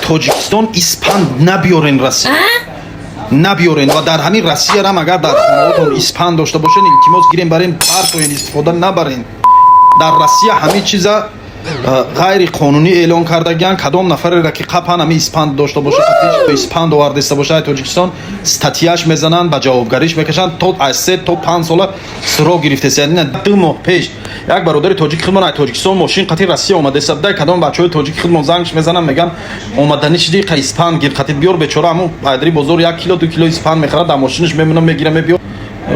Тоҷикистон испанд набиёрен, Россия набиёрен. Ва дар ҳамин Россиярам агар дар хонаотон испанд дошта бошен, илтимос, гирен, барен, партоен, истифода набарен. Дар Россия ҳамин чиза ғайриқонунӣ эълон кардагиан. Кадом нафареро ки қапан, ҳамин испанд дошта бошад, испанд овардаиста бошад Тоҷикистон, статья ш мезананд, ба ҷавобгариш мекашанд, то аз 3 то 5 сола срок гирифтест. Яъне 2 моҳ пеш як бародари тоҷики худмон аз Тоҷикистон мошин қати Россия омадаиста буда. Кадом бачаҳои тоҷики худмон зангш мезананд, меган: «Омаданӣ шиди, қа испанд гир, қатит биёр». Бечора ҳамун айдри бозор 1 кило, 2 кило испанд мехарад, дар мошинаш мемона, мегира, мебиёр.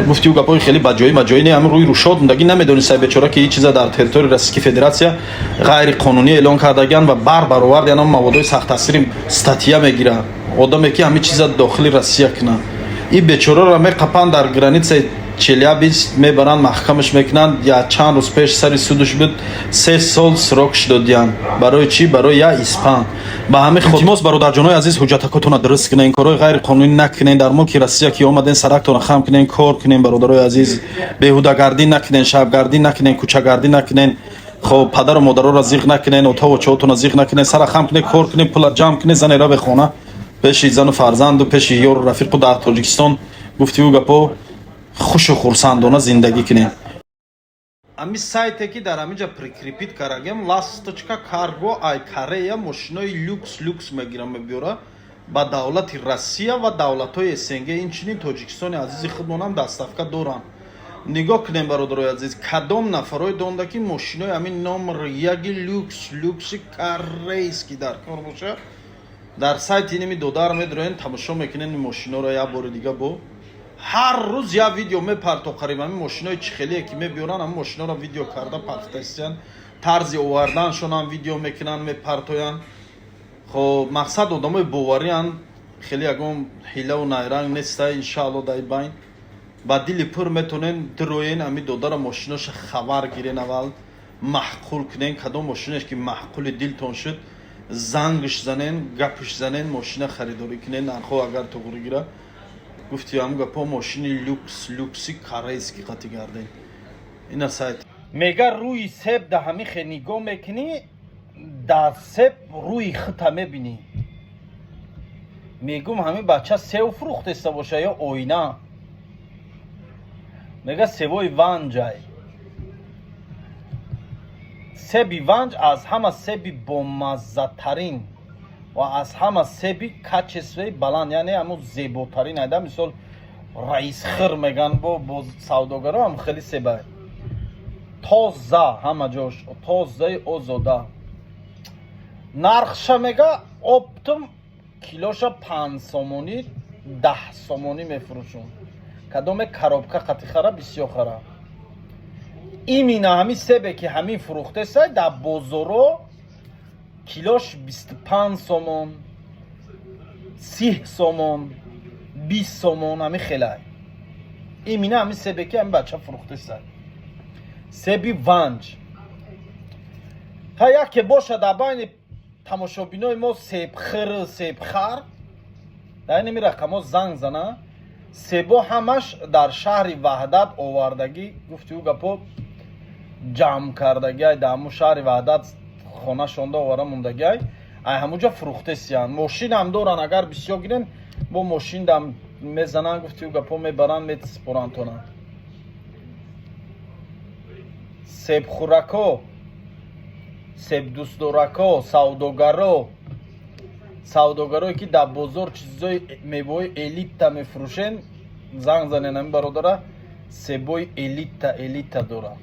Гуфти ӯ гапҳои хеле баҷоӣ маҷоӣ не, ҳамин рӯи рушод мундагӣ намедонистай бечора, ки ин чиза дар территорияи Российской Федерация ғайриқонунӣ эълон кардагиан ва бар баровард яна маводҳои сахттаъсири статья мегирад одаме, ки ҳамин чиза дохили Россия кунад. Ин бечораро меқапанд, дар граница и Челябинск мебаранд, маҳкамаш мекунанд. Я чанд рӯз пеш сари судаш буд, 3 сол срок ш додиянд. Барои чӣ? Барои я испанд. Ба ҳамин илтимос, бародарҷонои азиз, ҳуҷҷатакотона дуруст кунен, корҳои ғайриқонунӣ накунен. Дар мулки Россия ки омаден, сарактона хам кунен, кор кунен. Бародарои азиз, беҳудагардӣ накунен, шабгардӣ накунен, кӯчагардӣ накунен. Хоб, падару модароро зиқ накунен, отаву очаотона зиқ накунен. Сара хам кунен, кор кунен, пула ҷамъ кунен, занера бехона, пеши зану фарзанду пеши ёру рафиқу дар Тоҷикистон, гуфти ӯ гапо, хушу хурсандона зиндагӣ кунем. Ами сайте, ки дар ҳаминҷа прикрепить кардагем, «Ласточка Карго», ай Корея мошинои люкс люкс мегирам, мебиёра ба давлати Россия ва давлатҳои СНГ, инчунин Тоҷикистони азизи худмонам доставка доранд. Нигоҳ кунем, бародарои азиз, кадом нафарое донда, ки мошинои ҳамин номер яги люкс люкси корейский дар кор бошад, дар сайти иними додар медроен, тамошо мекунем мошиноро. Як бори дига бо ҳар рӯз як видео мепарто, қариб ҳамин мошинои чихелие ки мебиёранд, ҳамин мошиноро видео карда партастиян, тарзи оварданшонам видео мекунанд, мепартоянд. Хоб, мақсад, одамои боварианд, хеле ягон ҳилаву найранг неста. Иншаалло, дар байн ба дили пур метонен дироен ҳамин додара, мошиноша хабар гирен, аввал маъқул кунен. Кадом мошинаш ки маъқули дилтон шуд, зангш занен, гапш занен, мошина харидорӣ кунен. Нархҳо агар туғрӣ гира, гуфти ҳам гапо, мошини люкс люкси корейский қати гарден. Ина сайт. Мега, рӯи себ да ҳамин хе нигоҳ мекунӣ, дар себ рӯи хита мебинӣ. Мегум, ҳамин бача сев фурӯхтеста боша ё оина. Мега, севои Ванҷай, себи Ванҷ аз ҳама себи бомаззатарин ва аз ҳама себи качество и баланд, яъне ҳамун зеботарин айда. Мисол, раисхир меган, бо савдогаро ҳам хеле себа тоза, ҳама ҷош тозаи озода. Нархша, мега, оптом килоша 5 сомонӣ, 10 сомонӣ мефурӯшум. Кадоме коробка қати хара, бисёр хара. Имина ҳамин себе, ки ҳамин фурӯхтесай, дар бозоро килош 25 сомон, 30 сомон, 20 сомон, ҳамин хелай. Имина ҳамин себе, ки ҳамин бача фурӯхтесай, себи Ванҷ. Ҳа, яке боша дар байни тамошобинои мо себхир, себхар, дар инами рақамҳо занг зана. Себо ҳамаш дар шаҳри Ваҳдат овардагӣ, гуфти ӯ гапо, ҷамъ кардагиай, дар ҳамун шаҳри Ваҳдат хонашонда овара мондагиай, ай ҳамунҷа фурӯхтесиян. Мошинам доран, агар бисёр гирен, бо мошиндам мезананд, гуфти ӯ гапо, мебаранд, месупоранд. Себхӯрако, себдӯстдорако, савдогаро, савдогарое, ки дар бозор чизои мевои элита мефурӯшен, занг занен ҳамин бародара, себои элита элита дорад.